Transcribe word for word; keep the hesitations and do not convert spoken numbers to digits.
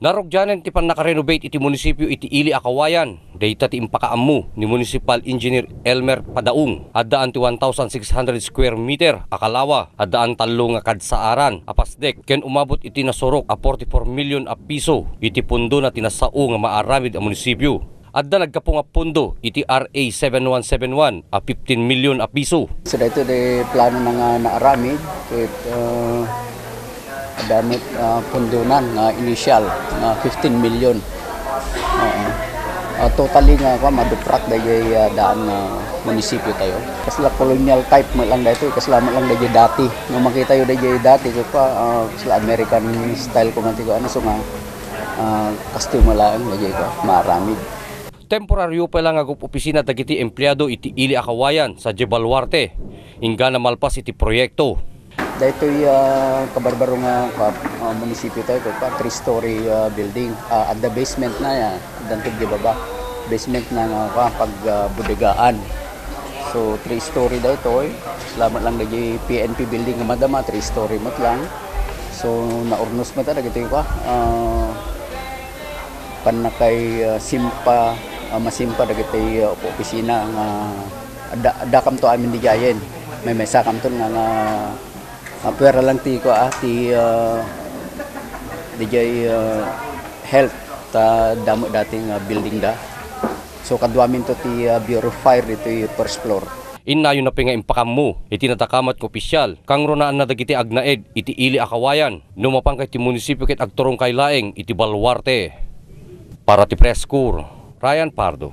Narugyanen ti pannakarenovate iti munisipio iti ili a Cauayan. Dayta ti impakaammo ni Municipal Engineer Elmer Padaong. Addaan ti one thousand six hundred square meter a kalawa, addaan tallo nga kadsaaran a pasdek, ken umabot iti nasurok a forty-four million a piso iti pundona ti nasao nga maaramid a munisipio. Adda naggapu nga pundo iti R A seven one seven one a fifteen million a piso. So, daytoy di plano na nga naaramid, ket, ah, adda met, ah, pundonan nga initial nga fifteen million. Oo. Ah, totally nga, kua, maduprak dayjay, ah, daan nga munisipio tayo. Kasla colonial type met lang daytoy, kasla met lang dayjay dati. No makitayo dayjay dati, kua, ah, kasla American style kua man ti kua, ano, so nga, ah, kastoy met lang dayjay kua, maaramid. Temporario pay lang nga gub-opisina dagiti empleado iti ili a Cauayan sadiay Baluarte, inggana malpas iti proyekto. Daytoy, ah, kabarbaro nga, ah, munisipio tayo, kua, three-story, ah, building. Ah, adda basement na ya, adda ti baba. Basement na nga, kua, pag, ah, bodegaan. So, three-story daytoy. Salamat lang dayjay P N P building nga madama, three-story met lang. So, naurnos met dagiti, kua, ah, pannakay, ah, simpa, ah, masimpa dagiti, ah, opisina nga adda, addakamto amin didiayen. Maymaysakamton nga, nga, ah, puwera lang ti, kua, ah, ti, ah, didiay, ah, health ta damo dati nga building da. So, kaduaminto ti, ah, Bureau of Fire ditoy first floor. Innayon na pay nga impakammo iti nadakamat nga opisyal, kangrunaanna dagiti agnaed iti ili a Cauayan no mapanka iti munisipio ket agturongkay laeng iti Baluarte. Para ti Press Corps, Ryan Pardo.